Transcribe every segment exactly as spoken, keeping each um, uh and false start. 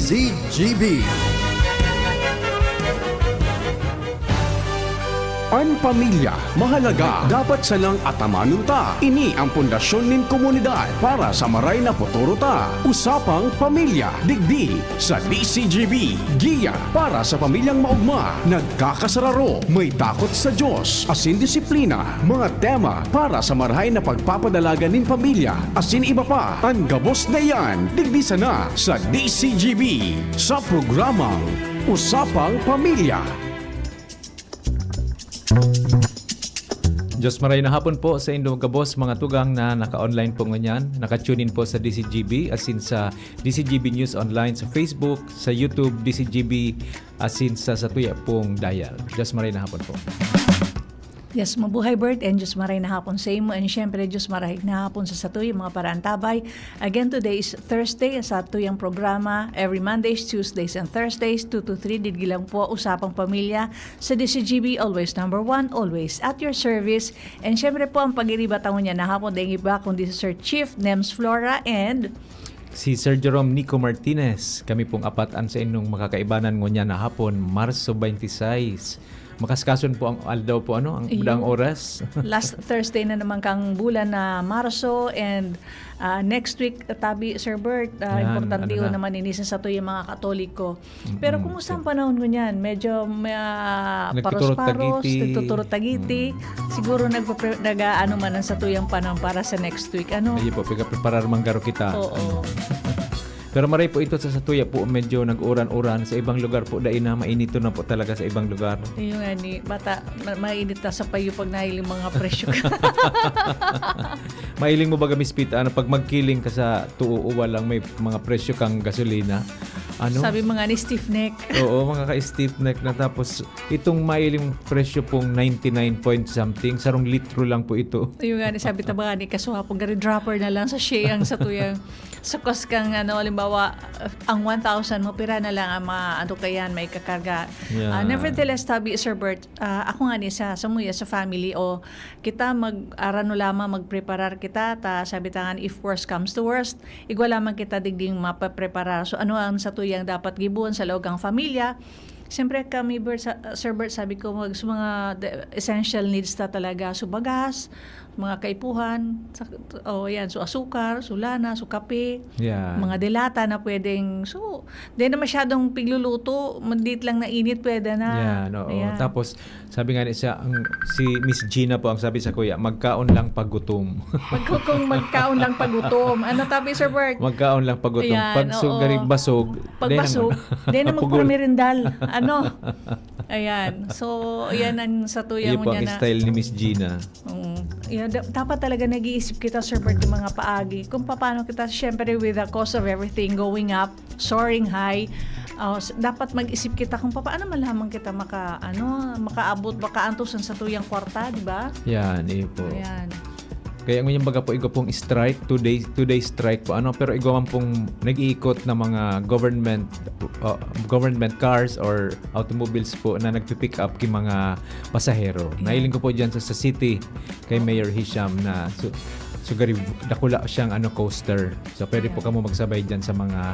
C G B. An pamilya mahalaga, dapat sanang atamanon ta. Ini ang pundasyon nin komunidad para sa maray na futuro ta. Usapang Pamilya, digdi sa D C G B. Giya para sa pamilyang maogma, nagkakasararo, may takot sa Diyos, asin disiplina. Mga tema para sa marahay na pagpapadalagan nin pamilya, asin iba pa. An gabos na iyan, digdi sana sa D C G B, sa programang Usapang Pamilya. Diyos maray na hapon po sa indong gabos, mga tugang na naka-online po ngunyan. Naka-tune in po sa D C G B, asin sa D C G B News Online sa Facebook, sa YouTube, D C G B, asin sa satuya pong dial. Diyos maray na hapon po. Yes, mabuhay Bert and Diyos maray na hapon sa imo and syempre Diyos maray na hapon sa satuya mga paraantabay. Again, today is Thursday sa tuyang programa. Every Mondays, Tuesdays, and Thursdays, two to three, digdi lang po, Usapang Pamilya sa D C G B, always number one, always at your service. And syempre po, ang pag-iriba taon niya na hapon, dahil iba kundi si Sir Chief Nems Flora and Si Sir Jerome Nico Martinez, kami pong apat an sa inyong makakaibanan ngunyan na hapon, Marso twenty-six. Makaskason po ang aldaw po, ano, ang Iyo. Daang oras. Last Thursday na naman kang bulan na Marso and ah, next week, tabi, Sir Bert, ah, Yan, importante ano yun na. naman ini sa satuyang mga Katoliko. Pero Mm, kumusta ang okay. panahon ngunyan? Medyo may, ah, Nagtuturot paros-paros, tagiti. nagtuturot tagiti. Mm. Siguro nagpapre- nag-aano man ang satuyang panahon para sa next week. Ano? Ayun po, pagkapreparar man garo kita. Oo. Pero maray po ito sa satuya po, medyo nag-uran-uran. Sa ibang lugar po, dai na, mainito na po talaga sa ibang lugar. Yung nga ni, bata, ma- mainit na sa payo pag nahiling mga presyo ka. Mailing mo baga, Miss Pita, ano, pag magkiling ka sa tuo, walang may mga presyo kang gasolina? Ano? Sabi mga ni stiff neck. Oo, mga ka-stiff neck na. Tapos, itong mailing presyo pong ninety-nine point something, sarong litro lang po ito. Yung nga ni, sabi ta ba ni, kasuha pong gari dropper na lang sa Shea ang satuyang sa cost kang, ano, halimbawa, ang one thousand mo, pira na lang ang mga, ano kayan, may kakarga. Yeah. Ah, nevertheless, tabi, Sir Bert, ah, ako nga ni sa, sa muya, sa family, o kita mag, arano lamang, magpreparar kita, ta, sabi ta nga, if worst comes to worst, igwa lamang kita digding mapapreparar. So, ano ang satuyang dapat gibon sa laog kang familya? Siyempre kami, Bert, sa, Sir Bert, sabi ko, mag, sa mga the essential needs ta talaga. So, bagas, mga kaipuhan, sa, oh, yan. So, asukar, so, lana, so, kape, Yan. mga delata na pwedeng, so, di na masyadong pigluluto, mandit lang na init, pwede na. Yan, oo. Ayan. Tapos, sabi nga ni siya, ang, si Miss Gina po ang sabi sa kuya, "Magkaon lang pag gutom." Magkukong magkaon lang pag gutom. Ano tabi, Sir Bert? Magkaon lang pag gutom. Ayan, Pag oo. sugari basog, Pag di na basog, muna. di na Pagul- magpamirindal. Ano? Ayan. So, ayan ang satuya Iyon po niya ang na. Style ni Miss Gina. Oo. Yeah, da- dapat talaga nag-iisip kita, Sir Bert, ng mga paagi. Kung paano kita, syempre, with the cost of everything going up, soaring high, uh, s- dapat mag-isip kita kung paano man lamang kita maka, ano, makaabot, makaantos sa satuyang kwarta, di ba? Yan, iyo po. Ayan. Kaya ngayon baga po, igwa pong strike, two days, two days strike po, ano, pero igwa man pong nag-iikot na mga government uh, government cars or automobiles po na nagpi-pick up ki mga pasahero. Yeah. Nahiling ko po dyan sa, sa city kay Mayor Hisham na su, sugari dakula siyang ano coaster. So pwede po Yeah. kamo magsabay dyan sa mga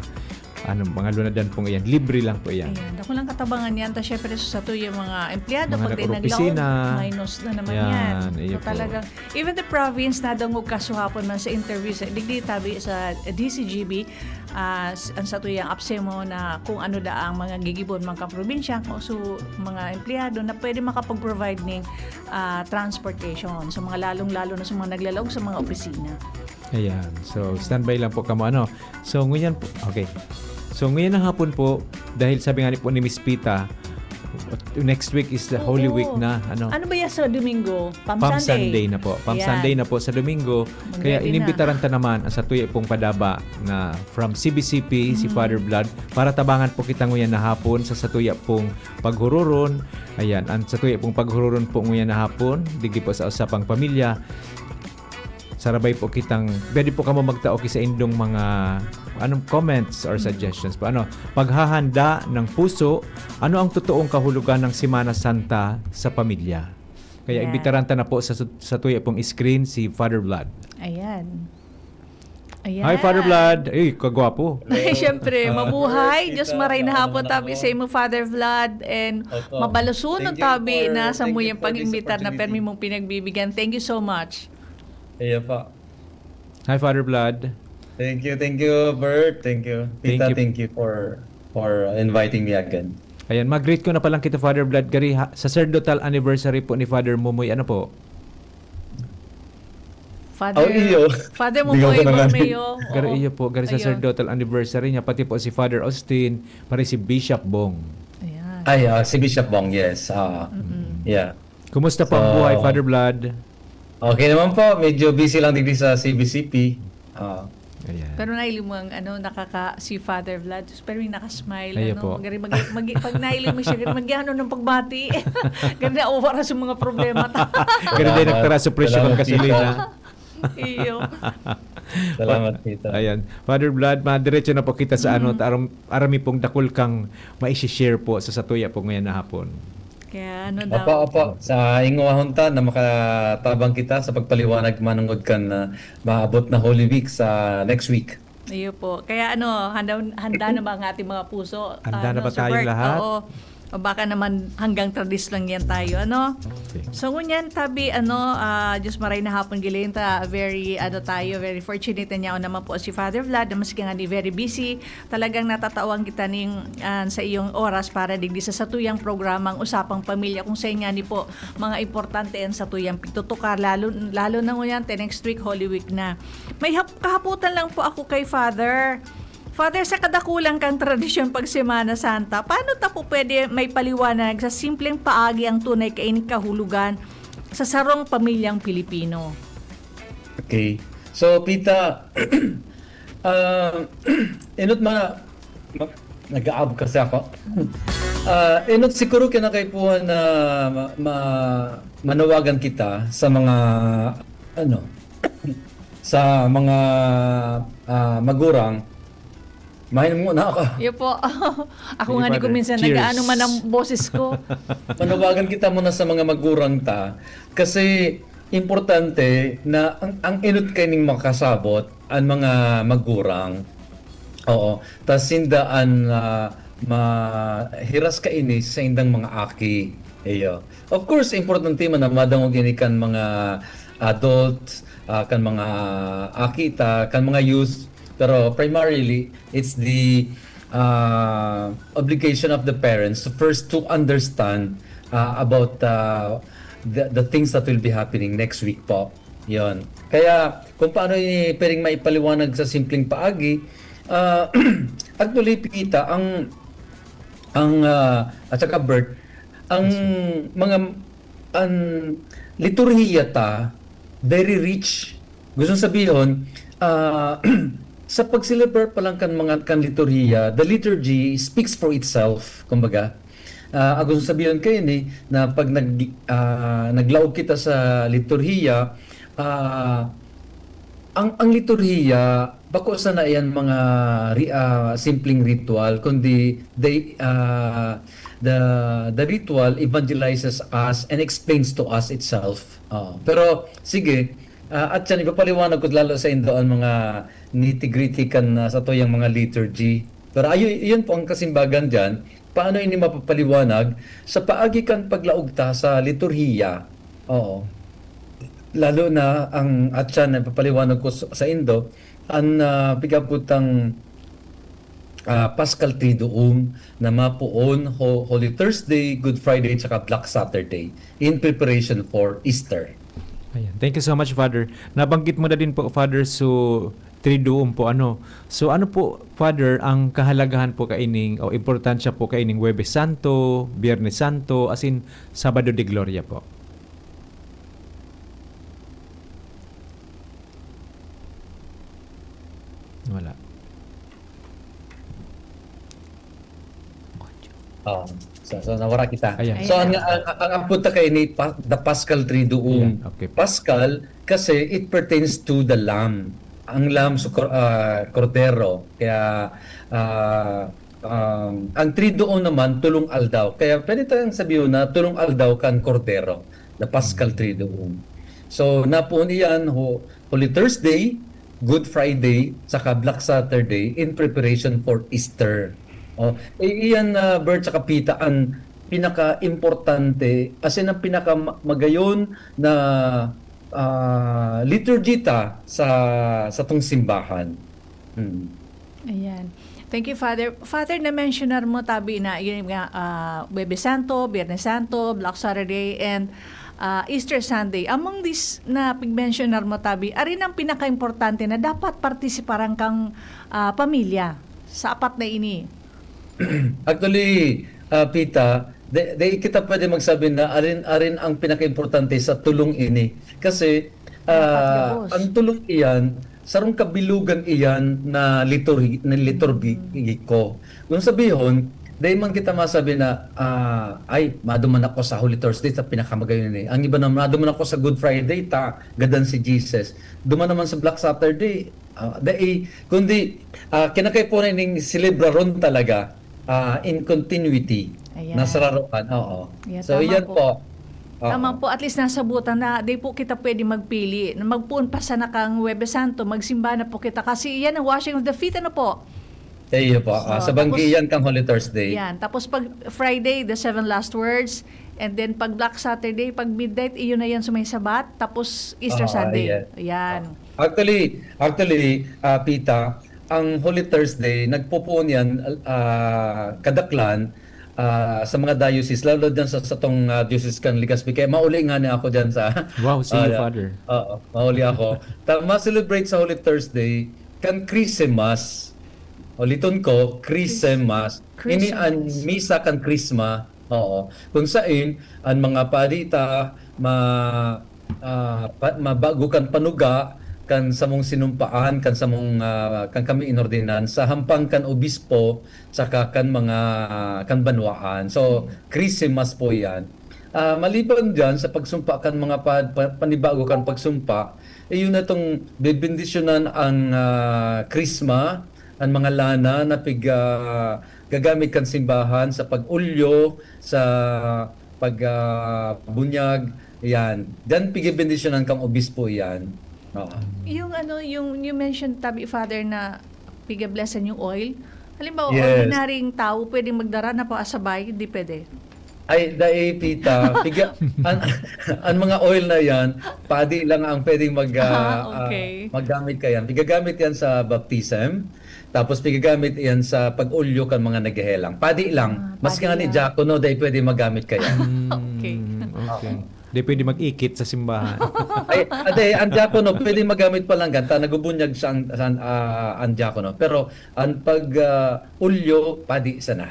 ano mga lunadan pong iyan. Libre lang po iyan. Ayan, dakulang katabangan yan. Ta syempre, sa satuya mga empleyado, Mga pag di naglaog, nag-opisina. Minus na naman Yan, yan. iyo So, po. talagang, even the province, nadangog kasuhapon man sa interview, sa, digdi tabi sa D C G B, ah, s- ang satuyang APSEMO na kung ano da ang mga gigibon, mga kaprobinsya, kung so, mga empleyado na pwede makapag-provide ning ah, transportation. So, mga lalong-lalo na sa mga naglalaog sa mga opisina. Ayan. So, standby lang po kamo, ano. So, ngayon po, okay. So, ngayon na hapon po, dahil sabi nga ni po ni Miss Pita, next week is the Oo. Holy Week na, ano. Ano ba yan sa Domingo? Palm, Palm Sunday na po. Palm Ayan. Sunday na po sa Domingo. Mag-ready Kaya na. inimbitaran ta naman ang satuya pong padaba na from C B C P, si Mm. Father Blood, para tabangan po kita nguyan na hapon sa satuya pong paghururon. Ayan, ang satuya pong paghururon po nguyan na hapon, digdi po sa Usapang Pamilya. Sarabay po kitang, pwede po kamo magtao ki sa indong mga anong comments or Mm. suggestions po. Ano, paghahanda ng puso, ano ang totoong kahulugan ng Semana Santa sa pamilya? Kaya Yeah. imbitaran ta na po sa, satuya pong screen si Father Blood. Ayan. Ayan. Hi, Father Vlad. Ay, kagwapo. Siyempre, Ah, mabuhay. Father, Diyos kita, maray na mabuhay hapon na tabi hapon. Sa imo, Father Vlad. And Opo. Mabalusunon Thank you tabi for- na sa thank mo you yung for this pag-imbitar na opportunity. Permi mong pinagbibigyan. Thank you so much. Iya pa. Hi, Father Vlad. Thank you, thank you, Bert. Thank you. Thank Tita, you. Thank you for for inviting me again. Ayan, mag-greet ko na palang kita, Father Vlad. Gari, ha- sacerdotal anniversary po ni Father Mumoy. Ano po? Father, Oh, iyo. Father Di ko Mumoy pa nangani. Borromeo. Gari Oo. iyo po, gari Ayun. Sacerdotal anniversary niya, pati po si Father Austin, pati si Bishop Bong. Ayan. Ay, ah, si Bishop Bong, yes. Ah, yeah. Kumusta po ang So, buhay, Father Vlad? Okay naman po, medyo busy lang digdi sa C B C P. Ah, Ayan. Pero nailing mo ang ano, nakaka si Father Vlad, pero yung nakasmile, Ayo ano, po. Gari, mag, mag, pag nailing mo siya, gari, mag-ano ng pagbati. Gari na, wala sa mga problema ta. Gari na, nagtara sa presyo ng Salamat, gasolina. Tita. Iyo. Salamat, Tita. Ayan. Father Vlad, madiretso na po kita sa ano, aram, arami pong dakul kang maisi-share po sa satuya po ngayon na hapon. Kaya ano daw. Opo, opo. Sa ingwahon ta na makatabang kita sa pagpaliwanag manungod kan ah, maabot na Holy Week sa next week. Iyo po. Kaya ano, handa, handa na ba ang ating mga puso? Handa na Ano, ba Sir tayong Bert? lahat? Oo. O baka naman hanggang tradis lang yan tayo, ano? Okay. So, ngunyan, tabi, ano, ah, Diyos maray na hapon, Gilinta, very, ano tayo, very fortunate na niya naman po si Father Vlad, na maski nga ni very busy, talagang natatawan kita ning, ah, sa iyong oras para digdi sa satuyang programang Usapang Pamilya, kung sa nga ni po, mga importante yan sa tuyang pitutukar, lalo, lalo na ngunyan, te next week, Holy Week na. May hap- kahaputan lang po ako kay Father. Father, sa kadakulang kang tradisyon pag Semana Santa, paano ta po pwede may paliwanag sa simpleng paagi ang tunay kaini kahulugan sa sarong pamilyang Pilipino? Okay. So, Pita, ah, inot ma, ma nag-aab kasi ako. Ah, inot siguro kinakaipuhan na ma, ma, manawagan kita sa mga, ano, sa mga ah, magurang. Mahin mo na ako. Iyo po. Ako Sige, nga ni Father. ko minsan Cheers. nag-aano man ang boses ko. Manawagan kita muna sa mga magurang ta. Kasi importante na ang, ang inot kaining makasabot ang mga magurang. Oo. Tas sinda an ah, mahiras kaini sa indang mga aki. Iyo. Of course, importante man na madangog ini kan mga adult, ah, kan mga aki ta, kan mga youth. Pero primarily, it's the ah, obligation of the parents to first to understand ah, about ah, the, the things that will be happening next week po. Yon. Kaya kung paano i pwedeng maipaliwanag sa simpleng paagi, ah, actually, Pita, ang ang ah, at saka Bert, ang mga ang liturhiya ta very rich. Gusto sabihon, ah, sa pag-celebrate pa lang kan mga kan liturhiya, the liturgy speaks for itself, kumbaga. Ah, ang gusto sabihon kayo ni na pag nag ah, naglaog kita sa liturhiya, ah, ang ang liturhiya bako sana yan mga ri- ah, simpleng ritual, kundi they ah, the the ritual evangelizes us and explains to us itself. Oh, pero sige, ah, at yan ipapaliwanag ko lalo sa indo ang mga nitty-gritty kan ah, sa tuyang mga liturgy. Pero ayo, iyon po ang kasimbagan diyan. Paano ini mapapaliwanag sa paagi kan paglaog ta sa liturhiya? Oo. Lalo na ang atyan na ipapaliwanag ko sa, sa indo, ang ah, pigabutang ah, Paschal Triduum na mapoon ho, Holy Thursday, Good Friday, tsaka Black Saturday in preparation for Easter. Ayan. Thank you so much, Father. Nabanggit mo na din po, Father, so Triduum po, ano. So ano po, Father, ang kahalagahan po kaining o importansya po kaining Huwebes Santo, Biyernes Santo, as in Sabado de Gloria po? Wala. Oh, so, so nawara kita. Ayan. So ang ang, ang, ang punta kay ni pa, the Paschal Triduum. Ayan, okay. Paschal kasi it pertains to the lamb. Ang lamb sa kor- ah, kordero. Kaya ah, um, ang Triduum naman tulong aldaw. Kaya pwede tayong sabihin na tulong aldaw kan kordero, the Paschal Triduum. So napuon iyan ho, Holy Thursday, Good Friday, saka Black Saturday in preparation for Easter. Oh, eh, iyan, ah, Bert, saka Pita, ang pinaka-importante, as in, ang pinaka-, magayon na, ah, liturgy ta sa, sa tong simbahan. Hmm. Ayan. Thank you, Father. Father, na-mentionar mo tabi na yun nga, ah, Huwebes Santo, Biyernes Santo, Black Saturday, and, ah, Easter Sunday. Among this na pig-mentionar mo tabi, arin ang pinaka-importante na dapat partisiparan kang, ah, pamilya sa apat na ini. Actually, ah, Pita, di, di kita pwede magsabi na arin, arin ang pinaka-importante sa tulong ini. Kasi, Dapat ah, gabos. Ang tulong iyan, sarong kabilugan iyan na liturgi-, na liturgiko. Kung sabihon, dai man kita masabi na, ah, "Ay, maduman ako sa Holy Thursday, sa pinakamagayon ini." Ang iba naman, "Maduman ako sa Good Friday, ta gadan si Jesus." Duman naman sa Black Saturday, ah, dai, kundi, ah, kinakaipuhan ning selebraron talaga, ah, in continuity, Ayan. Nasararoan, oo. Yeah, So, tama iyan po. po. Oo. Tama po, at least nasabutan na, di po kita pwede magpili. Na magpoon pa sana kang Huwebes Santo, magsimba na po kita. Kasi iyan ang washing of the feet, ano po? Iyo po. Ah, So, sa banggi tapos, iyan kang Holy Thursday. Yan. Tapos pag Friday, the seven last words. And then pag Black Saturday, pag midnight, iyon na yan sa may Sabat. Tapos Easter Oo, Sunday. Ayan. Ayan. Actually, actually, ah, Pita, ang Holy Thursday, nagpupuon yan, ah, kadaklan, ah, sa mga diocese, lalo dyan sa, sa tong, ah, diocese kan Legazpi. Kaya mauli nga niya ako dyan sa, Wow, see you, ah, Father. Oo, mauli ako. Ta-, ma-celebrate sa Holy Thursday, kan Christmas. Uliton ko, Christmas. Ini an Christmas. Misa kan Christmas. Oo. Kung sain, an mga padi ta, ma-, ah, pa-, mabago kan panuga, kan samong sinumpaan, kan samong, ah, kan kami inordinan, sa hampang kan obispo, saka kan mga, kan banwaan. So, Christmas po yan. Ah, maliban dyan, sa pagsumpa kan mga pa-, pa-, panibago kan pagsumpa, eh, yun na tong bebendisyonan ang, ah, Christmas, ang mga lana na pig-, ah, gagamit kan simbahan sa pag-ulyo, sa pag, ah, bunyag, yan. Diyan pigibendisyonan kang obispo yan. Oo. Yung ano, yung you mentioned, tabi, Father, na piga-blessan yung oil. Halimbawa, Yes. ordinaryong tao, pwedeng magdara na pa sa bahay, hindi pwede? Ay, dai, Pita. Piga-, an, an mga oil na yan, padi lang ang pwedeng mag, ah, Ah, ah, okay. maggamit ka yan. Pigagamit yan sa baptism, tapos pigagamit yan sa pag-ulyo kan mga naghehelang. Padi lang. Ah, Maski padi nga ni lang. diakono, dai pwede magamit ka yan. Mm, Okay. okay. Di pwede mag-ikit sa simbahan. Ay, ade, ang diakono, pwede magamit pa lang ganta. Nagubunyag siya ang, ang, ah, ang diakono. Pero ang pag, ah, ulyo, padi sana.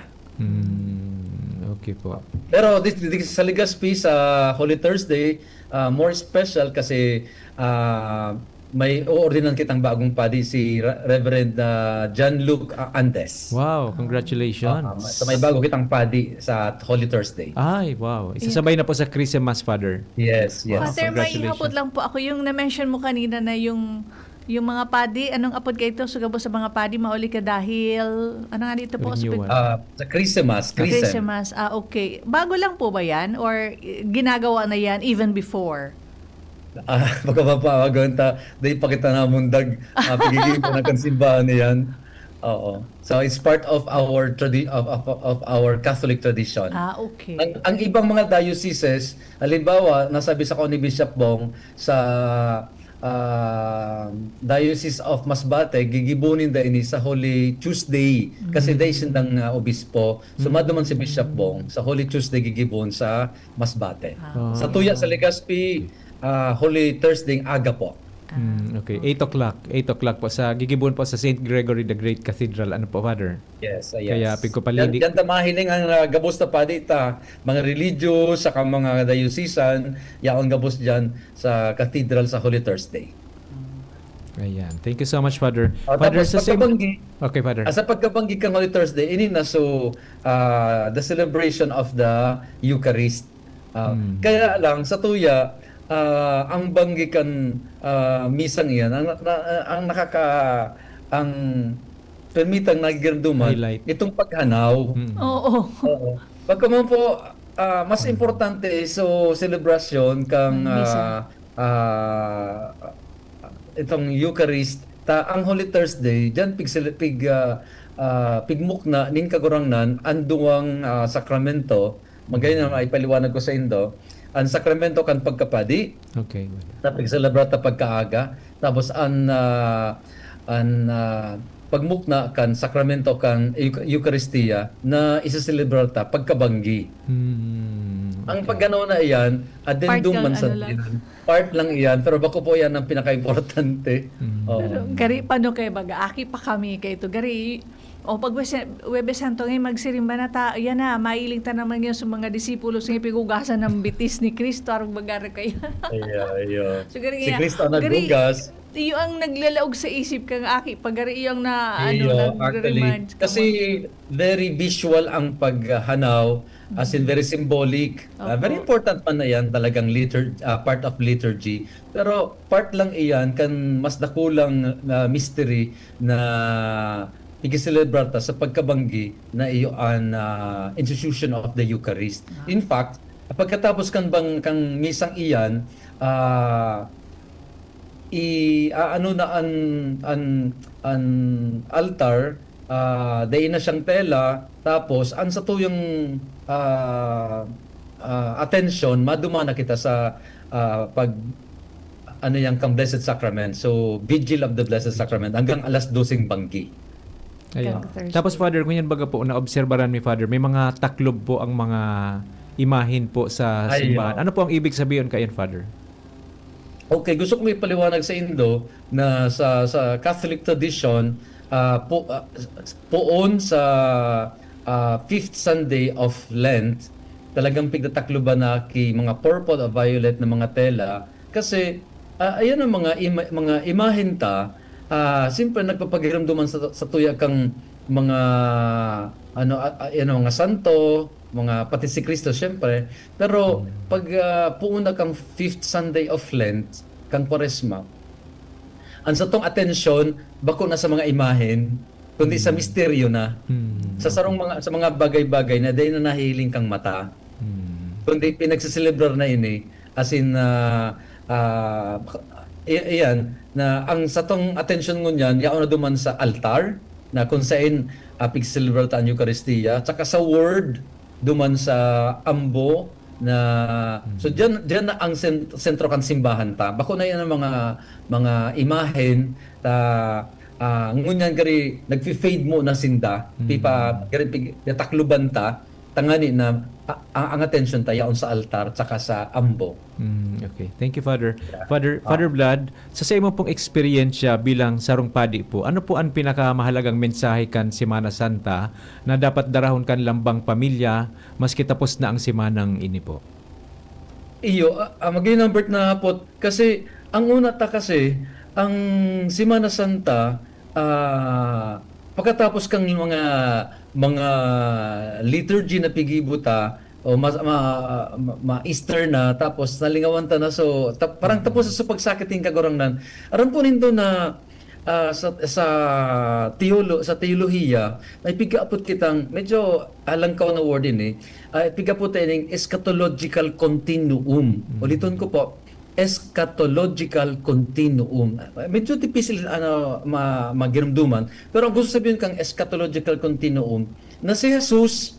Hmm, okay po. Pero di, di, sa Legazpi, sa Holy Thursday, ah, more special kasi, ah, may oordinan kitang bagong padi, si Re-, Reverend, ah, John Luke, ah, Andes. Wow, congratulations. Ah, so may bago kitang padi sa Holy Thursday. Ay, wow. Isasabay na po sa Christmas, Father. Yes, yes. Wow, Father, may congratulations. hapot lang po ako. Yung na-mention mo kanina na yung, yung mga padi, anong apod kayo ito? Sugabo sa mga padi, mauli ka dahil, ano nga dito po? Renewal. Ah, sa Christmas, Chrism. Christmas. Ah, okay. Bago lang po ba yan? Or eh, ginagawa na yan even before? Ah, baka mapawagan ta, dahil pakita na mundag, ah, pagiging na kan simbahan na yan. Oo. So, it's part of our tradi-, of, of, of our Catholic tradition. Ah, okay. Ang, ang ibang mga dioceses, halimbawa, nasabi sa ni Bishop Bong, sa, ah, Diocese of Masbate, gigibunin da ini sa Holy Tuesday. Kasi Mm. dai sindang, ah, obispo. So, Mm. maduman si Bishop Bong, sa Holy Tuesday gigibon sa Masbate. Ah. Sa tuya sa Legazpi, ah, Holy Thursday aga po. Ah, Mm, okay. Eight okay. o'clock. Eight o'clock po sa, gigibon po sa Saint Gregory the Great Cathedral. Ano po, Father? Yes, ah, Kaya yes. pigkupalini. Diyan, diyan ta mahiling ang, ah, gabos na padi ta, mga religious, saka mga diocesan, yaon gabos diyan sa cathedral sa Holy Thursday. Ayan. Thank you so much, Father. Oh, Father, tapos sa same pagkabanggi, Okay, Father. ah, sa pagkabanggi kang Holy Thursday, ini na so, ah, the celebration of the Eucharist. Ah, Hmm. kaya lang, sa tuya, ah, ang banggi kan, ah, misang iyan, ang, na, ang nakaka-, ang permitang nagigiranduman, Highlight. itong paghanaw. Hmm. Oo. Oo. Pagka mo po, ah, mas importante so selebrasyon kang, Ang misa. ah, ah, itong Eucharist, Ta ang Holy Thursday, diyan pig-, pig-, ah, ah, pigmukna nin Kagurangnan an duwang, ah, sakramento. Magay na maipaliwanag ko sa indo, ang sakramento kan pagkapadi, Okay, well. na pigselebrar ta pagkaaga, tapos an, ah, an, ah, pagmukna kan sakramento kan Eu-, Eukaristia na iseselebrar ta pagkabanggi. Hmm, Ang okay. pagano na iyan, Part addendum lang, man sa ano lang. iyan. Part lang iyan, pero bako po iyan ang pinakaimportante. Mm. Oo. Pero gari pa no kay baga, aki pa kami kay ito. Gari, o pag Webes, Webes Santo ngayon, magsirimba na ta, yan na, mailing ta naman yun sa mga disipulos nga pigugasan ng bitis ni Cristo, arog baga kaya. Iya, iya. So, gari Si nga, Cristo ang gari, naghugas. iyo ang naglalaog sa isip kang aki, pag gari iyo ang na, ano, Iyo, nagre-remind actually, ka kasi mo. very visual ang paghanaw, as in, Mm. very symbolic. Ah, very Opo. important man na yan, talagang litur-, ah, part of liturgy. Pero part lang iyan kan mas dakulang, ah, mystery na igiselebrar ta sa pagkabanggi na iyo an, ah, institution of the Eucharist. Ah. In fact, pagkatapos kan bang-, kan misang iyan, ah, i-aano na an, an, an altar, ah, dai na siyang tela, tapos an satuyang, ah, ah, atensyon, maduman na kita sa, ah, pag, ano yan, kang Blessed Sacrament. So, Vigil of the Blessed Sacrament hanggang alas doseng banggi. Ayun. Hanggang Thursday. Tapos, Father, ngunyan baga po, naobserbaran mi, Father, may mga taklob po ang mga imahen po sa Ayun. simbahan. Ano po ang ibig sabihin kayan, Father? Okay, gusto kong ipaliwanag sa indo na sa, sa Catholic tradition, ah, po, ah, poon sa, ah, fifth Sunday of Lent, talagang pigtatakloban na ki mga purple o violet na mga tela. Kasi, ah, ayan ang mga ima-, mga imahen ta, ah, siyempre nagpapagiramdoman sa, sa tuya kang mga, ano, ah, ah, ano, mga santo, mga, pati si Cristo, siyempre. Pero Mm. pag, ah, puon na kang fifth Sunday of Lent, kang Kwaresma, ang satong atensyon, bako na sa mga imahen, kundi sa Mm. misteryo na. Mm. Sa sarong mga, sa mga bagay-bagay na dai na nahihiling kang mata, Mm. kundi pinagseselebrar na ini. As in, ah, ah, i-, iyan, na ang satong atensyon ngunyan, yaon na duman sa altar, na kung sain, ah, pigselebrar ta an Eukaristia, tsaka sa Word, duman sa ambo na, Mm. so, diyan, diyan na ang sen-, sentro kan simbahan ta. Bako na yan ang mga, mga imahen ta, ah, ngunyan gari, nagfi-fade mo na sinda. Mm. Pipa-, gari, pig-, natakloban ta, tangani na, a-, a-, ang atensyon ta yaon sa altar tsaka sa ambo. Mm, okay. Thank you, Father. Yeah. Father, Ah. Father Vlad, sa, sa imo pong eksperyensya bilang sarong padi po, ano po ang pinakamahalagang mensahe kan Semana Santa na dapat darahon kan lambang pamilya maski tapos na ang semanang ini po? Iyo, ah, ah, maging number na po. Kasi, ang una ta kasi, ang Semana Santa, ah, pagkatapos kang mga, mga liturgy na pigibo ta, o mas, ma, ma, ma-Easter na, tapos nalingawan ta na, so, ta-, parang tapos sa pagsakit nin Kagurangnan. Aram po nindo na, ah, sa, sa teolo-, sa teolohiya, may pigaapot kitang, medyo alangkaw na word ini, ah, pigaapot ta ining eschatological continuum. Mm. Uliton ko po, eschatological continuum. Medyo dipisil, ano, ma-, magirumduman, pero ang gusto sabihin kang eschatological continuum, na si Jesus,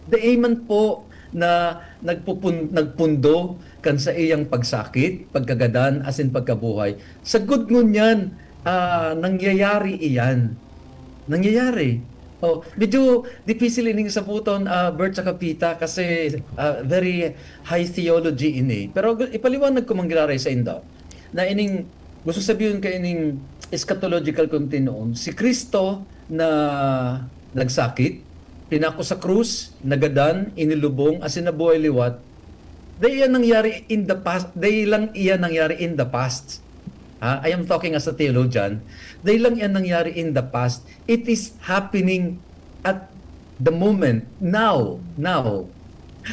dai man po na nagpupun-, nagpundo kan saiyang pagsakit, pagkagadan, asin pagkabuhay. Sagkod ngunyan, ah, nangyayari iyan. Nangyayari. Oh, medyo dipisil ining sabuton, ah, Bert saka Pita, kasi, ah, very high theology ini. Pero gu-, ipaliwanag ko man giraray sa indo na ining, gusto sabihin ka ining eschatological continuum, si Cristo na nagsakit, pinako sa krus, nagadan, inilubong, asin nabuhay liwat, dai iyan nangyari in the past, dai lang iyan nangyari in the past. Ha? I am talking as a theologian. Dai lang iyan nangyari in the past. It is happening at the moment, now, now.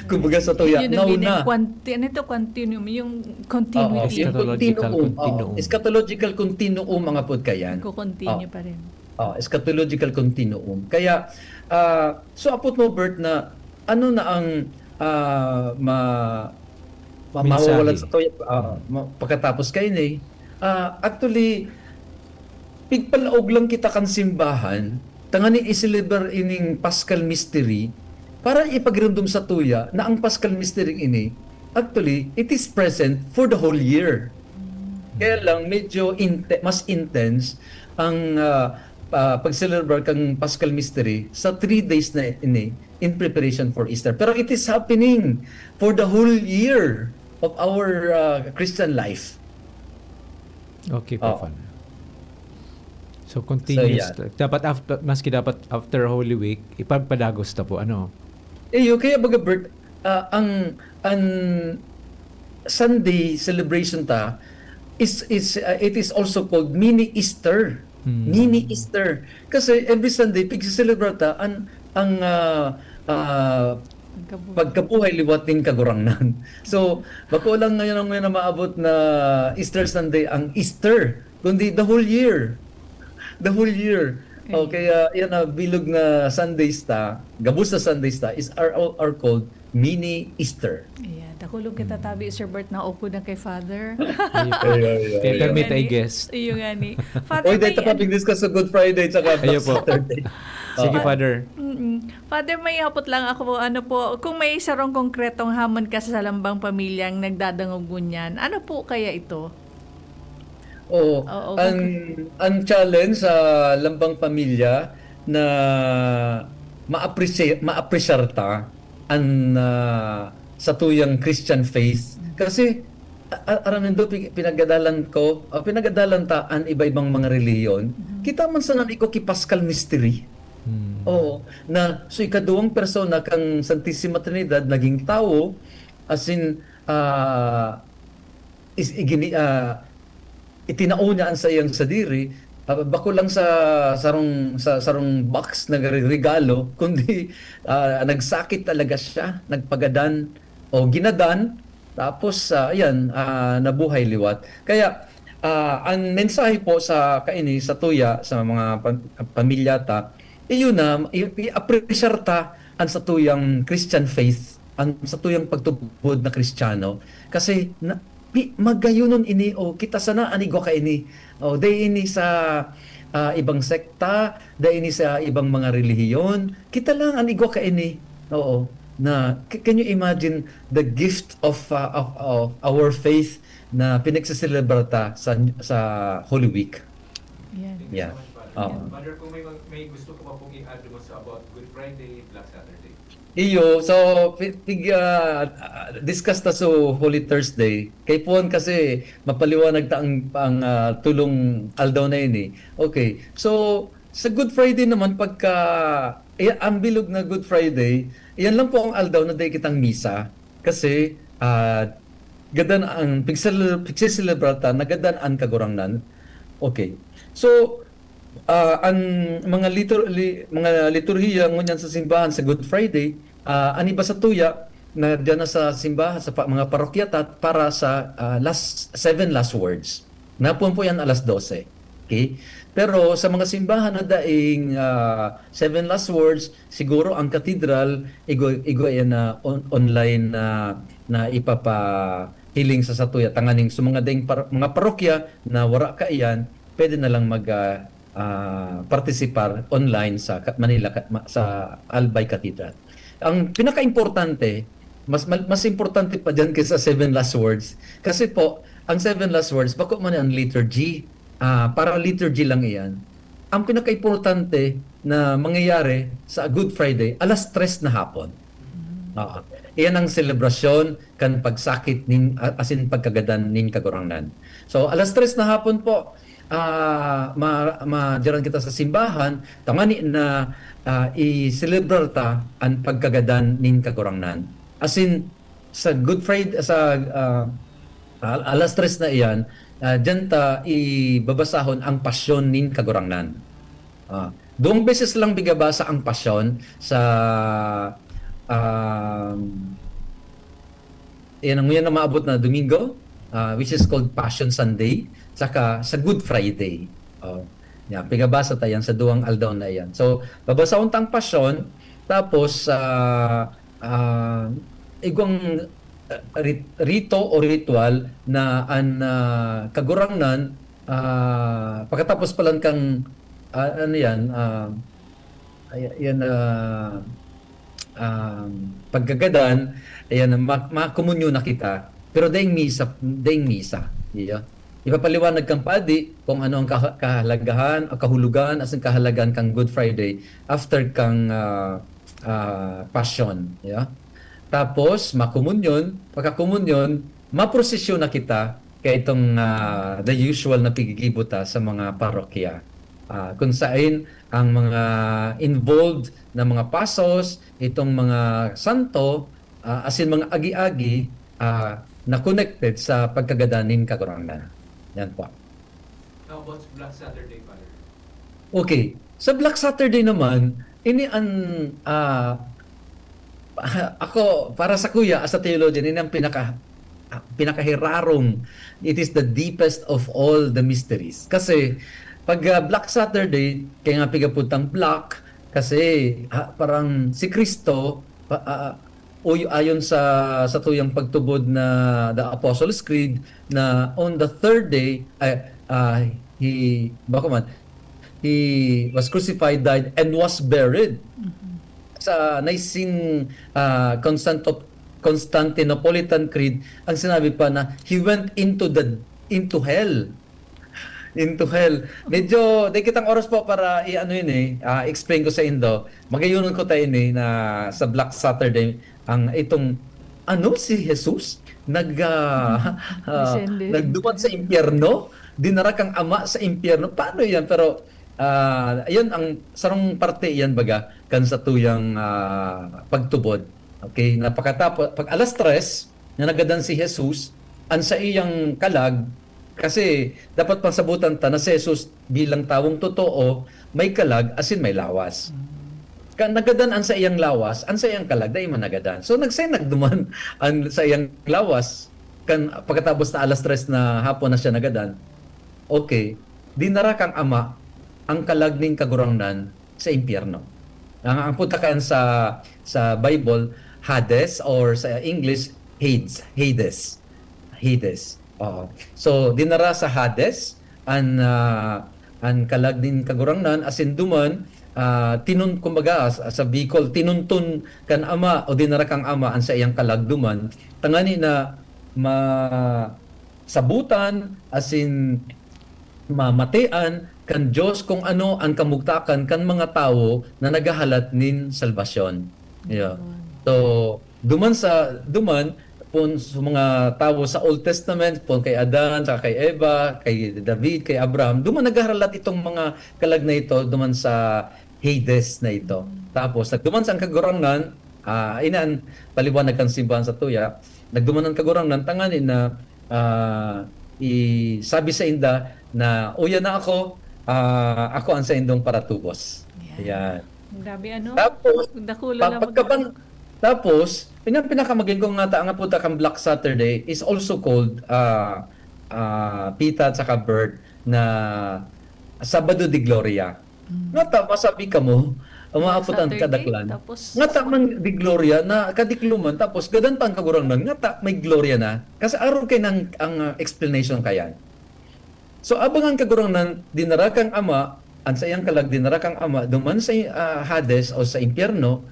Kumbaga sa tuya, Yun ang now din na. yung quanti-, ano ito, continuum, yung Oo, continuity. yung Eschatological continuum. Oo, continuum. eschatological continuum, mga pod kayan. Nagko-continue Oo. pa rin. Oh, eschatological continuum. Kaya, ah, so apot mo, Bert, na ano na ang, ah, ma-, ma-, Mensahe. mawawala sa tuya, ah, ma-, pagkatapos kaini? Ah, actually, pigpalaog lang kita kan simbahan, tanganing i-celebrar ining Paschal Mystery, para ipagiromdom sa tuya na ang Paschal Mystery ini, actually, it is present for the whole year. Kaya lang, medyo inte-, mas intense ang, ah, ah, pag-celebrar kang Paschal Mystery sa three days na ini in preparation for Easter. Pero it is happening for the whole year of our, ah, Christian life. Okay po, Oo. Father. So, continuous. So, yeah. Dapat after, maski dapat after Holy Week, ipagpadagos ta po, ano? Iyo, kaya baga, Bert, ah, ang, ang Sunday celebration ta is, is, ah, it is also called mini Easter. Hmm. Mini Easter. Kasi every Sunday, pigse-celebrate ta ang, ang, ah, ah, Pagkabuhay. pagkabuhay liwat nin Kagurangnan. So, bako lang ngayon ang may na maabot na Easter Sunday ang Easter, kundi the whole year. The whole year. Okay. O, kaya yan na bilog na Sundays ta, gabos na Sundays ta, is are, are called mini Easter. Ayan, dakulong kita tabi, Sir Bert, na upod na kay Father. Ayun po. Ay, ay, ay, Kaya ay. permit, I Ayun, guess. Ayun nga ni. Father, Oy, dahil may tapos pag-discuss sa Good Friday tsaka Ayun po. Saturday. Sige, Oo. Father. Mm-mm. Father, may hapot lang ako, ano po, kung may sarong konkretong hamon ka sa lambang pamilyang nagdadangog ngunyan, ano po kaya ito? Oo. Oo, ang, ang challenge sa lambang pamilya na ma-appreciate, ma-appreciate ta an, ah, satuyang Christian faith. Kasi, a-, a-, aram nindo, pi-, pinagadalan ko, ah, pinagadalan ta an iba-ibang mga relihiyon. Mhm. Kita man sana ni ko ki Paschal Mystery. Hmm. Oo, na so ikaduwang persona kang Santisima Trinidad naging tawo, as in, ah, is, igini-, ah, itinao niya an saiyang sadiri, ah, bako lang sa sarong, sa sarong box na re-, regalo, kundi, ah, nagsakit talaga siya, nagpagadan o ginadan, tapos, ah, ayan, ah, nabuhay liwat. Kaya, ah, ang mensahe po sa kaini, sa tuya, sa mga pam-, pamilya ta, iyon na, i-, i-appreciate ta an satuyang Christian faith, an satuyang pagtubod na Kristiyano. Kasi na, pi-, magayonon ini, o kita sana an igwa kaini. O, dai ini sa, ah, ibang sekta, dai ini sa ibang mga relihiyon. Kita lang an igwa kaini. Oo. Na, c-, can you imagine the gift of, ah, of, of our faith na pinagseselebra ta sa, sa Holy Week? Ayan. Yeah. Thank you so much, Father. Oo. Father, kung may, may gusto ko pa pong i-add mo sa about Good Friday, Black Saturday. Iyo, so, pi-, pig-, ah, ah, discuss ta so Holy Thursday. Kay puon kasi mapaliwanag ta ang, ang, ah, tulong aldaw na ini. Okay. So, sa Good Friday naman, pagka, eh, ang bilog na Good Friday, iyan lang po ang aldaw na dai kitang misa. Kasi, ah, gadan ang pigsel-, pigseselebra ta, nagadan an Kagurangnan. Okay. So, ah, an mga litur-, li-, mga liturhiya ngunyan sa simbahan sa Good Friday, ah, an iba sa tuya na diyan na sa simbahan, sa pa-, mga parokya ta, para sa, ah, last, seven last words. Napon po yan alas dose. Okay? Pero sa mga simbahan na daing, ah, seven last words, siguro ang katedral, igwa, igwa yan na on-, online na, na ipapahiling sa satuya. Tanganing sa mga daing par-, mga parokya na wara kaiyan, pwede na lang mag, ah, ah, partisipar online sa Ka-, Manila, Ka-, ma-, sa Albay Cathedral. Ang pinakaimportante, mas, mal-, mas importante pa diyan kaysa seven last words. Kasi po, ang seven last words, bako man ang liturgy. Ah, para liturgy lang iyan. Ang pinakaimportante na mangyayari sa Good Friday, alas tres na hapon. Oo. Iyan ang selebrasyon kan pagsakit nin, a-, asin pagkagadan nin Kagurangnan. So, alas tres na hapon po, ah, ma-, madiyaran kita sa simbahan, tangani na, ah, i-celebrar ta an pagkagadan nin Kagurangnan. Asin, sa Good Friday, sa, ah, al-, alas tres na iyan, ah, diyan ta ibabasahon ang pasyon nin Kagurangnan. Ah, duwang beses lang bigabasa ang pasyon sa, um, yan ang, yan ang maabot na Domingo, ah, which is called Passion Sunday, saka sa Good Friday. Oh, yan, pigabasa ta yan sa duwang aldaw na yan. So, babasahon ta ang pasyon, tapos, ah, ah, igwang, ah, rit-, rito o ritual na an, ah, Kagurangnan ah, pagkatapos pa lang kan, ah, ano yan, ah, ay-, yan, ah, um, pagkagadan, ayan, ma-, makomunyon na kita. Pero daing misa, daing misa, iyo. Ipapaliwanag kan padi kung ano ang kaha-, kahalagahan o kahulugan asin kahalagahan kan Good Friday after kan, ah, ah, Passion, iyo. Tapos, makomunyon, pagkakomunyon, maprosesyon na kita kaitong, ah, the usual na pigigibo ta sa mga parokya. Ah, kung sain ang mga involved na mga pasos, itong mga santo, ah, asin mga agi-agi, ah, na connected sa pagkagadan nin Kagurangnan. Yan po. How about Black Saturday, Father? Okay. Sa Black Saturday naman, ini an, ah, ako, para sakuya, as a theologian, ini ang pinaka-, pinakahirarong. It is the deepest of all the mysteries. Kasi, pag, ah, Black Saturday, kaya nga pigapod tang black, kasi, ah, parang si Cristo, pa-, ah, uy-, ayon sa, sa tuyang pagtubod na the Apostles' Creed, na on the third day, ay, ah, he, bako man, he was crucified, died, and was buried. Mhm. Sa Nicene, ah, Constanto-, Constantinopolitan Creed, ang sinabi pa na he went into the, into hell. Into hell. Medyo, di kitang oras po para i-ano yun eh, ah, explain ko sa indo. Magayonon ko tayo ini na sa Black Saturday, ang itong, ano, si Jesus? Nag, ah, ah, Descended. Nagduman sa impyerno? Dinara kang ama sa impyerno? Paano yan? Pero, ah, ayun, ang sarong parte yan, baga, kan sa tuyang, ah, pagtubod. Okay? Na pagkatapos, pag alas tres, na nagadan si Jesus, ang sa iyang kalag, kasi dapat pang sabutan ta na si Jesus bilang tawong totoo, may kalag asin may lawas. Mm. Kan nagadan an saiyang lawas, an saiyang kalag dai man nagadan. So, nagsay nagduman an saiyang lawas, kan pagkatapos na alas tres na hapon na siya nagadan. Okay, dinara kan Ama ang kalag nin Kagurangnan sa impyerno. Ang, ang punta kan sa, sa Bible, Hades, or sa English, Hades. Hades. Hades. Oo. So, dinara sa Hades an, ah, an kalag nin Kagurangnan, asin duman, ah, tinun-, kumbaga, sa, sa Bicol, tinunton kan Ama o dinara kan Ama an saiyang kalag duman, tangani na ma-, sabutan, asin mamatean kan Dios kung ano an kamugtakan kan mga tawo na naghahalat nin salbasyon. Yeah. Mm. So, duman sa, duman, pon sa mga tawo sa Old Testament, pon kay Adan, saka kay Eva, kay David, kay Abraham, duman naghahalat itong mga kalag na ito, duman sa Hades na ito. Mm. Tapos, nagduman sa ang Kagurangnan, ah, ini an paliwanag kan simbahan sa tuya, nagduman ang Kagurangnan, tangani na ah, i-, sabi sainda na, "Uya na ako, ah, ako an saindong paratubos." Yan. Yan. Grabe, ano? Tapos, Dakulo pa-, lang mag- pagkabang-, tapos, yun ang pinakamagin kong ngata, nga puta kang Black Saturday is also called, ah, ah, Pita at saka Bird na Sabado de Gloria. Mm. Ngata, masabi kamo, ang mga Black aputan Saturday, kadaklan. Tapos Ngata man de Gloria na kadikloman, tapos gadan pa ang Kagurangnan, ngata may Gloria na. Kasi arog kay nang, ang, ah, explanation kayan. So, abang ang Kagurangnan, dinara kang Ama, ang saiyang kalag, dinara kang Ama, duman sa, ah, Hades o sa impyerno,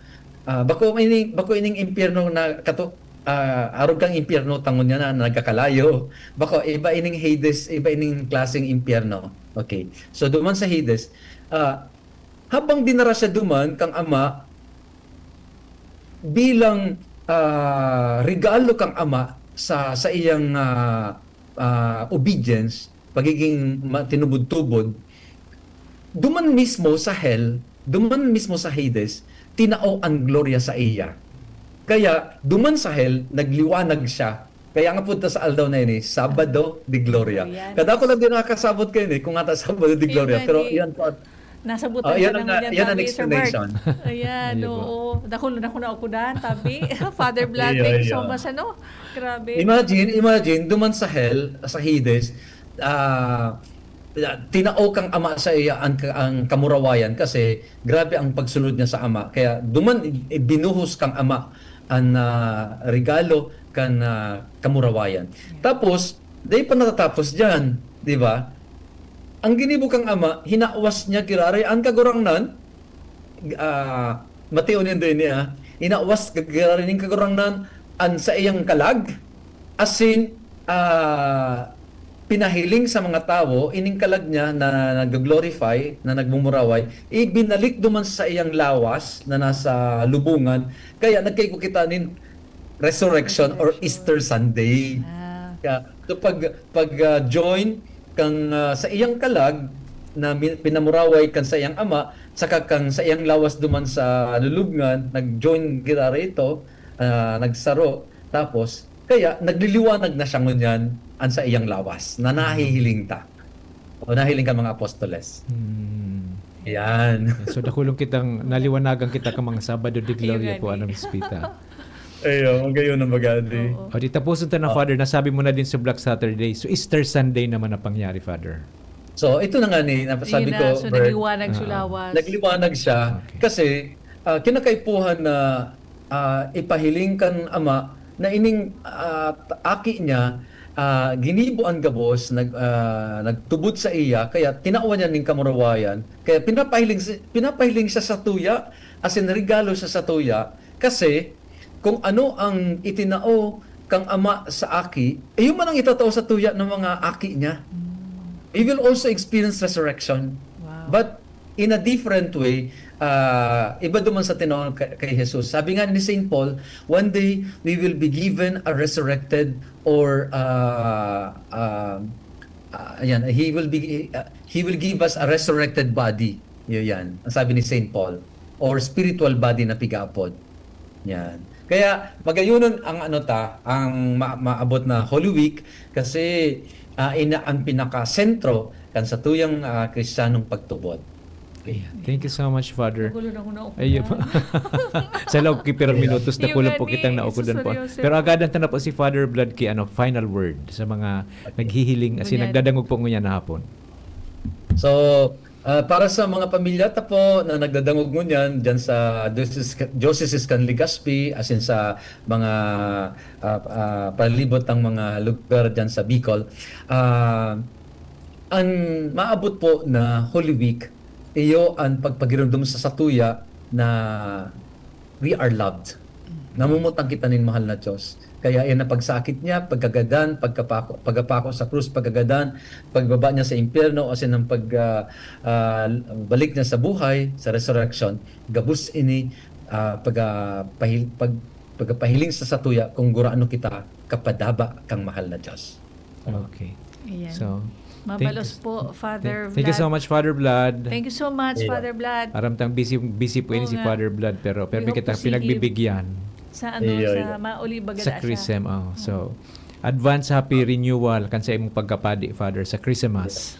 ah, bako ini, bako ining impyerno na kato-, ah, arog kang impyerno, tangon niya na nagkakalayo. Bako, iba ining Hades, iba ining klaseng impyerno. Okay. So, duman sa Hades, ah, habang dinara siya duman kang Ama, bilang, ah, regalo kang Ama sa, sa iyang, ah, ah, obedience, pagiging ma-, tinubod-tubod, duman mismo sa hell, duman mismo sa Hades, tinao an gloria sa iya. Kaya, duman sa hell, nagliwanag siya. Kaya nga punta sa aldaw na ini, Sabado de Gloria. Ayan. Kada ko lang din nakakasabot kayo ni, kung ata Sabado de Gloria. Amen, Pero eh. Yan po, Nasabutan Ah, yan siya ang, ng ah, yan ang Father explanation. Bert. Ayan, Ayun po. Oo. Dako, dako na ako dan, tabi. Father Blading, Iyo, iyo. So mas ano, grabe. Imagine, imagine, duman sa hell, sa Hades, ah, tinao kang Ama sa iya ang, ang kamurawayan kasi grabe ang pagsunod niya sa Ama. Kaya duman, i-, ibinuhos kang Ama ang, ah, regalo kan, ah, kamurawayan. Yeah. Tapos, dai pa natatapos diyan, di ba? Ang ginibo kang Ama, hinawas niya giraray an Kagurangnan, ah, matiyon nindo ini, ah, hinawas giraray nin Kagurangnan an saiyang kalag, asin, ah, pinahiling sa mga tawo ining kalag niya na naggo-glorify, na nagmumuraway, ibinalik duman sa saiyang lawas na nasa lubongan. Kaya nagkaigwa kita nin resurrection or Resurrection. Easter Sunday. Ah. Kaya, so pag, pag, ah, join kang, ah, saiyang kalag na mi-, pinamuraway kan saiyang Ama, saka kang saiyang lawas duman sa lulubngan, nag-join giraray ito, ah, nagsaro. Tapos, kaya nagliliwanag na siya ngunyan an saiyang lawas na nahihiling ta. O nahiling kan mga apostoles. Hmm. Yan. So, dakulon kitang, naliwanagan kita ka mga Sabado de Ayun Gloria nga po, ni. Ano, Miss Pita? Ayun, magayon na magadi. Oo. O, di tapusin ta na, Oh. Father. Nasabi mo na din sa Black Saturday. So, Easter Sunday naman ang pangyari, Father. So, ito na nga ni, nasabi Ayun ko, na, so Bert, nagliwanag sa Ah. lawas. Nagliwanag siya Okay. kasi, ah, kinakaipuhan na, ah, ipahiling kan Ama na ining, ah, t-, aki niya, ah, ginibo an gabos, nag-, ah, nagtubod sa iya, kaya tinawan niya nin kamurawayan, kaya pinapahiling si-, pinapahiling siya sa tuya, as in, regalo siya sa tuya, kasi kung ano ang itinao kang Ama sa aki, iyo man ang itatao sa tuya ng mga aki niya. Mm. We will also experience resurrection. Wow. But in a different way, ah, iba duman sa tinao kay, kay Jesus. Sabi nga ni Saint Paul, "One day, we will be given a resurrected or, ah, ah, ah, ayan, he will be, ah, he will give us a resurrected body." Yun yan. Ang sabi ni Saint Paul. Or spiritual body na pigaapod. Yan. Kaya magayonon ang ano ta, ang ma-, maabot na Holy Week kasi, ah, ina ang pinakasentro kan satuyang, ah, Kristiyanong pagtubod. Ayan. Thank you so much, Father. Nagulo na ako na Ayun po. Sa loob ki pirang minutos, Ayun dakulan nga po ni, kitang naukudan po. Susuryoso. Pero agadan ta na po si Father Blood ki, ano, final word sa mga Okay. naghihiling, as in, Ngunyan. nagdadangog po ngunyan na hapon. So, ah, para sa mga pamilya ta po na nagdadangog ngunyan dyan sa Diocese, Diocese kan Legazpi, as in sa mga, ah, ah, palibot ng mga lugar dyan sa Bicol, ah, an maabot po na Holy Week, iyo an pagpagiromdom sa satuya na we are loved. Namumutang kita nin mahal na Diyos. Kaya yan ang pagsakit niya, pagkagadan, pagkapako, pagkapako sa krus, pagkagadan, pagbaba niya sa impyerno, asin ang pag, ah, ah, balik niya sa buhay, sa resurrection, gabos ini, ah, pag, ah, pahil-, pag, pagpahiling sa satuya kung gurano kita kapadaba kang mahal na Diyos. Okay. Ayan. So, Mabalos thank you. po, Father Thank, thank you so Vlad. much, Father Blood. Thank you so much, Iya. Father Blood. Aram tang busy, busy po Oo ini si nga. Father Blood, pero We permi hope kita to see him pinagbibigyan. Sa ano, Iya, sa iya. Mauli baga Sa na siya. Chrism, oh. So, advance happy renewal kan sa imong pagkapadi, Father, sa Christmas.